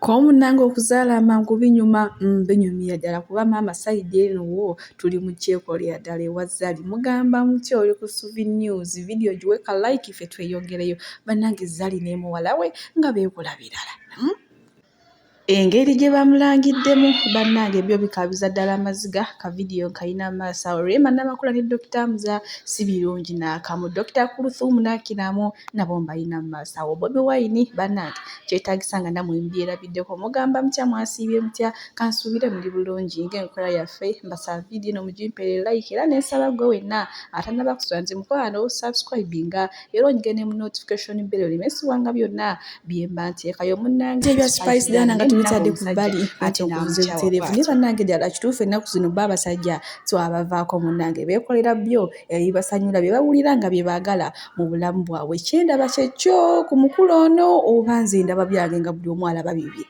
Ko munnange okuzaala amangu binyuma, binyumira ddala kuba maama side eno wo tuli mu kyekolera ddala ewa Zari. Mugamba mutya oli ku Suvi News, vidiyo giwe ka like ffe tweyongereyo. Bannange Zari ne muwala we nga beekola birala. Engeri gye bamulangiddemu bannange byo bikaabiza ddala amaziga ka vidiyo nkayina maaso awo. Rema Namakula ne Dokita Hamza si birungi n'akamu. Dokita Kulthum Nakiramu nabo mbalina mu maaso awo. Bobi Wine bannange kyetaagisa nga nammwe mubyerabiddeko. Mugamba mutya mwasiibye mutya kansuubire muli bulungi ng'enkola yaffe mbasaba vidiyo eno mugimpeere like era ne nsaba ggwe wenna atannaba kusula nti mukwano subscribinga era onyige ne mu notification bell oleme siwanga byonna bye mba nteekayo munnange. Ebya Spice Diana nga tubitadde ku bbali ate okuvuza obutereevu naye bannange ddala kituufu ennaku zino bo abasajja twabavaako munnange beekolera byo ebibasanyula bye bawulira nga bye baagala mu bulamu bwabwe. Kye ndaba kyekyo ku mukulu ono oba nze ndaba byange nga buli omu alaba bibye.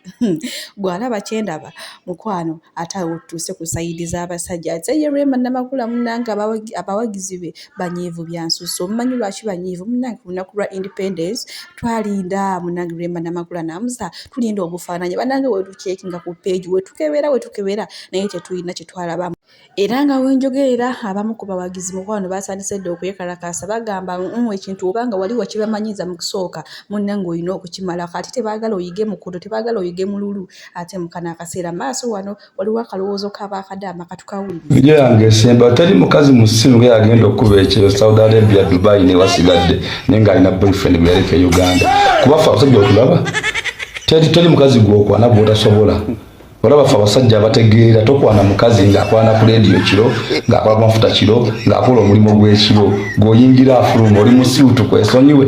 Ggwe alaba kye ndaba mukwano ate awo tutuuse ku side z'abasajja. Ate ye Rema Namakula munnange abawagizi be banyiivu bya nsusso. Omumanyi lwaki banyiivu? Munnange ku lunaku lwa Independence twalinda munnange Rema Namakula n'amusa tulinda obufaananyi bannange we tucheckinga ku page we tukebera we tukebera naye tetulina kye twalabamu. Era nga we njogerera abamu ku bawagizi mukwano batandise dda okwekalakaasa bagamba ekintu oba nga wali wakibamanyiiza mu kusooka munnange olina okukimalako ate tebaagala oyige mukuto tebaagala oyige mululu ate mu kano akaseera maaso wano waliwo akalowoozo k'abaakadaama katukawulirize. Vidiyo yange esemba teri mukazi musiru nga yagenda okukuba ekyeyo Saudi Arabia, Dubai ne wasigadde naye ng'alina boyfriend gwe yaleka e Uganda. Kuba ffe abasajja otulaba teri teri mukazi gw'okwana gw'otasobola. Olaba ffe abasajja abategeera tokwana mukazi ng'akwana ku leediyo kiro, ng'akola ku mafuta kiro, ng'akola omulimu gw'ekiro, gw'oyingira afuluma oli musiru tukwesonyiwe.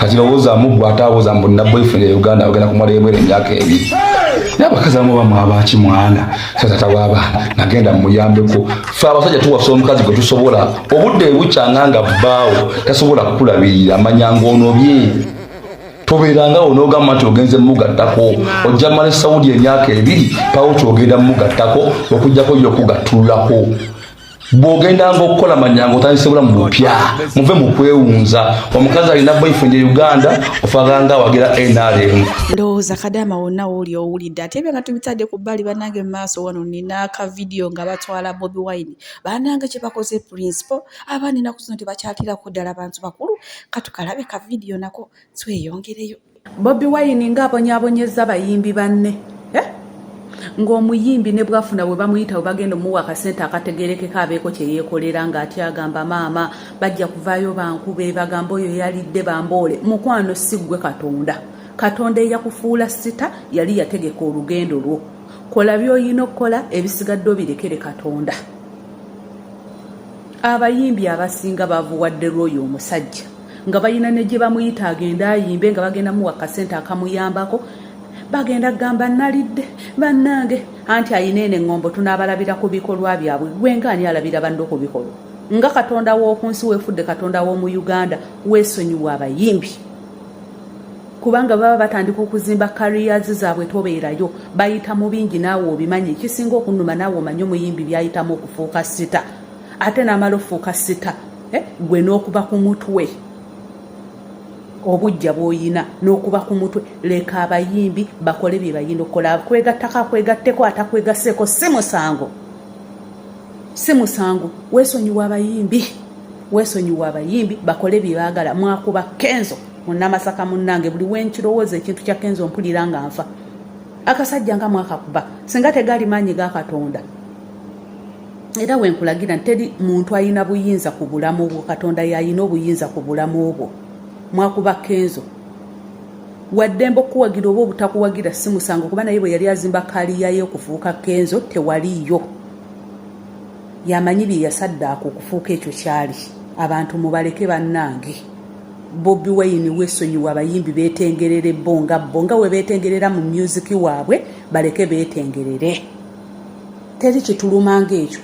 Kati lowoozaamu ggwe ate awoza mbu nina boyfriend e Uganda ogenda kumala ebweru emyaka 2. Naye abakazi abamu bamwabaki mwana tata w'abaana nagenda muyambeko. Ffe abasajja tuwasa omukazi gwe tusobola obudde bukyanga nga bbaawo tasobola kukulabirira manya ng'onobye tobeerangawo n'ogamba nti ogenze mugattako ojja mala e Saudi emyaka 2 pawo kyogenda mugattako okujjako ye okugattululako bw'ogendanga okukola manyanga otandise bulamu bupya muve mu kwewunza omukazi alina boyfriend e Uganda ofaganga awagira NRM. Ndowooza kadaama wonna wooli owulidde ate ebyo nga tubitadde ku bbali bannange mu maaso wano nina akavidiyo nga batwala Bobi Wine bannange kye bakoze principal abaana ennaku zino tebakyatirako ddala bantu bakulu katukalabe ka vidiyo nako tweyongereyo. Bobi Wine ng'abonyaabonyezza bayimbi banne, eh? Ng'omuyimbi ne bwafuna bwe bamuyita bwe bagenda omuwa akasente akategerekeka abeeko kye yeekolera ng'atya agamba maama bajja kuvaayo bankube bagamba oyo yalidde bamboole. Mukwano si ggwe Katonda. Katonda eyakufuula star yali yategeka olugendo lwo. Kola by'olina okukola ebisigadde obirekere Katonda. Abayimbi abasinga bavuwadde lw'oyo omusajja nga balina ne gye bamuyita agende ayimbe nga bagenda muwa kasente akamuyambako bagenda kugamba nalidde bannange anti ayina eno eŋŋombo tunaabalabira ku bikolwa byabwe. Gwe nga ani alabira banno ku bikolwa? Nga Katonda w'oku nsi weefudde Katonda w'omu Uganda. Weesonyiwa abayimbi kubanga baba batandika okuzimba careers zaabwe tobeerayo bayita mu bingi naawe obimanyi ekisinga okunnuma naawe omanyi omuyimbi byayitamu okufuuka star ate n'amala ofuuka star, eh, gwe n'okuba ku mutwe obujja bw'oyina n'okuba ku mutwe. Leka abayimbi bakole bye bayina okukola akwegattako akwegatteko atakwegasseeko si musango si musango. Weesonyiwa abayimbi weesonyiwa abayimbi bakole bye baagala. Mwakuba Kenzo munnamasaka munnange buli wenkirowooza ekintu kya Kenzo mpulira nga nfa akasajja nga mwakakuba singa tegali maanyi ga Katonda. Era wenkulagira nti teri muntu alina buyinza ku bulamu bwo, Katonda yalina obuyinza ku bulamu bwo. Mwakuba Kenzo waddembe okukuwagira oba obutakuwagira si musango kuba naye bwe yali azimba career ye okufuuka Kenzo tewaliiyo yamanyi bye yasaddaaka okufuuka ekyo kyali. Abantu mubaleke bannange. Bobi Wine weesonyiwa abayimbi beetengerere bo nga bo nga we beetengerera mu music waabwe baleke beetengerere. Teri kituluma ng'ekyo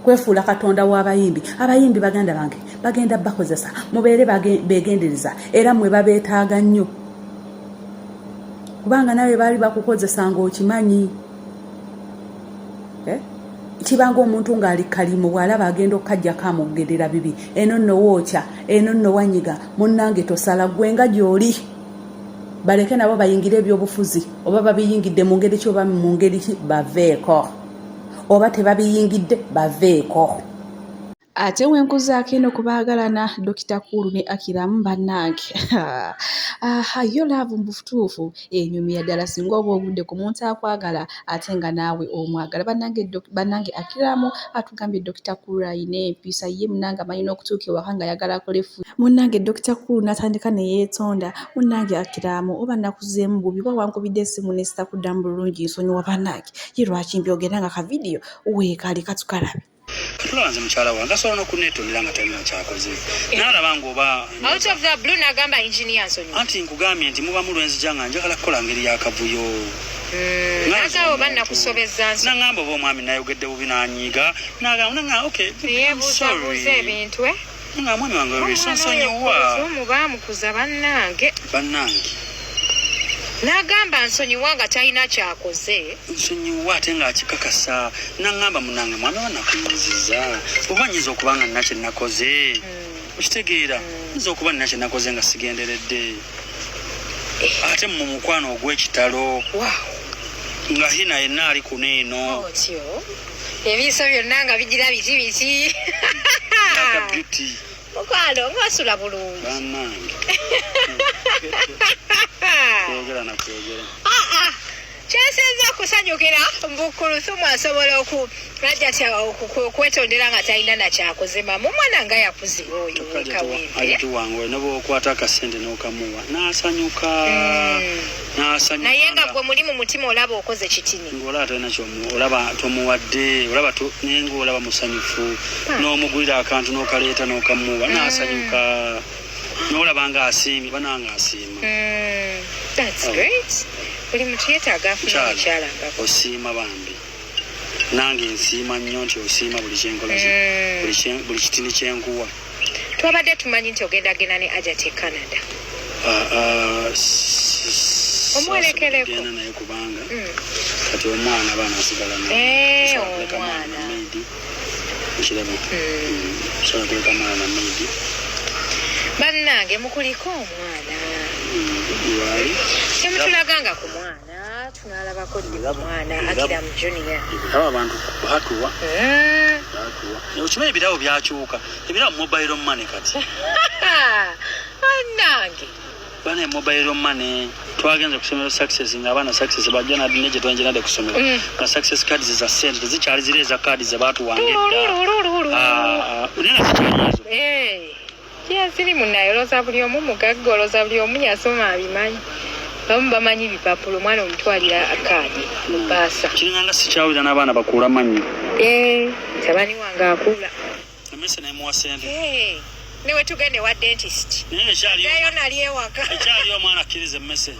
kwefuula Katonda w'abayimbi. Abayimbi baganda bange bagenda bakozesa mubeere beegendereza era mmwe babeetaaga nnyo kubanga nawe baali bakukozesa ng'okimanyi, eh? Kibanga omuntu ng'ali kalimu bw'alaba agenda okukajjako amugerera bibi eno nno wookya eno nno wanyiga munnange tosala gwe nga gy'oli. Baleke nabo bayingire ebyobufuzi, oba babiyingidde mu ngeri ki oba mu ngeri ki, baveeko, oba tebabiyingidde, baveeko. Ate wenkuzaako eno ku baagalana Dokita Kuulu ne Akiramu bannange. Aha, yo love mu butuufu enyumira ddala singa oba ogudde ku muntu akwagala ate nga naawe omwagala. Bannange, bannange Akiramu atugambye Dokita Kuulu alina empisa, ye munnange amanyi n'okutuuka ewaka ng'ayagala akole fu. Munnange Dokita Kuulu n'atandika ne yeetonda, munnange Akiramu oba nakuzeemu bubi oba wankubidde essimu ne sitakuddamu bulungi, nsonyiwa bannange. Ye lwaki mbyogera nga ka vidiyo weekali katukalabe. Katulaba nze mukyala wange asobola n'okuneetondera nga talina kyakoze, naalaba ng'oba out of the blue n'agamba, "Engineer, nsonyiwa." Anti nkugambye nti mubamu lwenzija nga njagala kukola ngeri yakavuyo. Nagamba oba nakusobezza nso. Nangamba oba omwami nayogedde bubi, nanyiiga, nagamba nanga okay. Neyebuuzabuuza ebintu, eh? Nga mwami wange nsonyiwa. Omu baamukuza bannange. Bannange. N'agamba nsonyiwa nga talina kyakoze. Nsonyiwa ate ng'akikakasa, naŋŋamba, "Munange mwami wa nakunyiziza, oba nyinza okuba nga nina kye nakoze." Okitegeera, nyinza okuba nina kye nakoze nga sigenderedde, ate mu mukwano ogw'ekitalo nga hina yenna ali kuno eno. Otyo ebiiso byonna nga bigira biti biti. Aka beauty. Mukwano, ng'osula bulungi. Bannange, kwogera na kwogera. Ah, ah. Kyensinza okusanyukira mbu Kulusumu asobola oku ajja okwetondera nga talina nakyakoze. Mamu omwana nga yakuzibwa oyo wekawempe. Ajja wange ne bwokwata akasente n'okamuwa n'asanyuka, n'asanyuka. Naye nga gwe muli mu mutima olaba okoze kitini. Ng'olaba tolina kyomu, olaba tomuwadde, olaba naye ng'olaba musanyufu, n'omugulira akantu n'okaleeta n'okamuwa n'asanyuka, n'olaba ng'asiimye, bananga asiima. That's Oh. great. Buli muntu yeetaaga afuna Mukyala, omukyala nga osiima bambi, nange nsiima nnyo nti osiima buli kyenkola buli kitini kyenkuwa. Twabadde tumanyi nti ogenda genda ne Ajati e Canada. Ah, ah, Omwerekereko. genda naye kubanga kati omwana, abaana asigala Eh, naye kuleka mwana na omwana. maid, okiraba? Sobola kuleka mwana na maid. Bannange, mukuliko omwana. Lwali Temutulaganga ku mwana, tunalabako ddi ku mwana Akiramu Junior? Ebirabo abantu batuwa. Batuwa. Okimanyi ebirabo byakyuka, ebirabo mobile money kati. Bannange. Bana, mobile money. Twagenze kusomero Success nga abaana Success bajja negye twanjinadde kusomero nga Success cards za sente tezikyali ziri eza kaadi ze batuwanga edda. Ah, ah, naye nga zikyali ezo. Eh, ziri munaye, olowooza buli omu mugagga, olowooza buli omu yasoma abimanyi. Bamu bamanyi bipapula, omwana omutwalira kaadi mu bbaasa. Kiringa nga sikyawulira n'abaana bakuula mannyo. Eh, mutabani wange akuula. Emmese nemuwa sente. Eh, ne wetugenda ewa dentist, Naye ekyaliyo ddayo nali ewaka. Ekyaliyo omwana akkiriza emmese?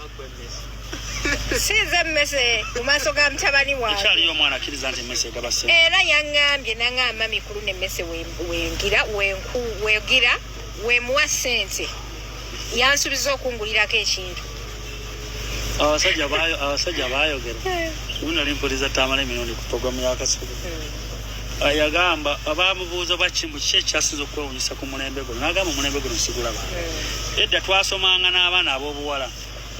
Sinza emmese mu maaso ga mutabani wange. Ekyaliyo omwana akkiriza nti emmese egaba sente? Era yaŋŋambye, naŋŋamba mikulu nemmese wengira wegira wemuwa sente, yansuubiza okungulirako ekintu. Abasajja bayogera. Nali mpuliriza Tamala emirundi ku programu ya Kasuku. Yagamba bamubuuza bakimbu kiki ekyasinza okwewunyisa ku mulembe guno, n'agamba omulembe guno sigulaba. Edda twasomanga n'abaana ab'obuwala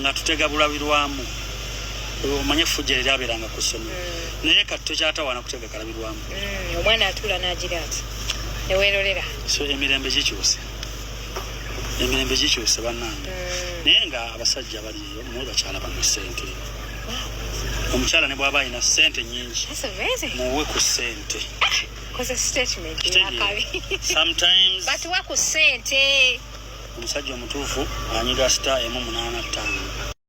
nga tutega bulabirwamu, omanye effujjo eryabeeranga ku ssomero, naye kati tokyatawaana kutega kalabirwamu. Omwana atuula n'agira ati neweerolera. So emirembe gikyuse, emirembe gikyuse bannange. Naye nga abasajja bali eyo, muwe bakyala bamwe sente. Omukyala ne bw'aba alina sente nyingi, That's amazing. muwe ku sente. Koze statement Kitegeera. yakabi. Sometimes Batuwa ku ssente. Omusajja omutuufu anyiga star 185.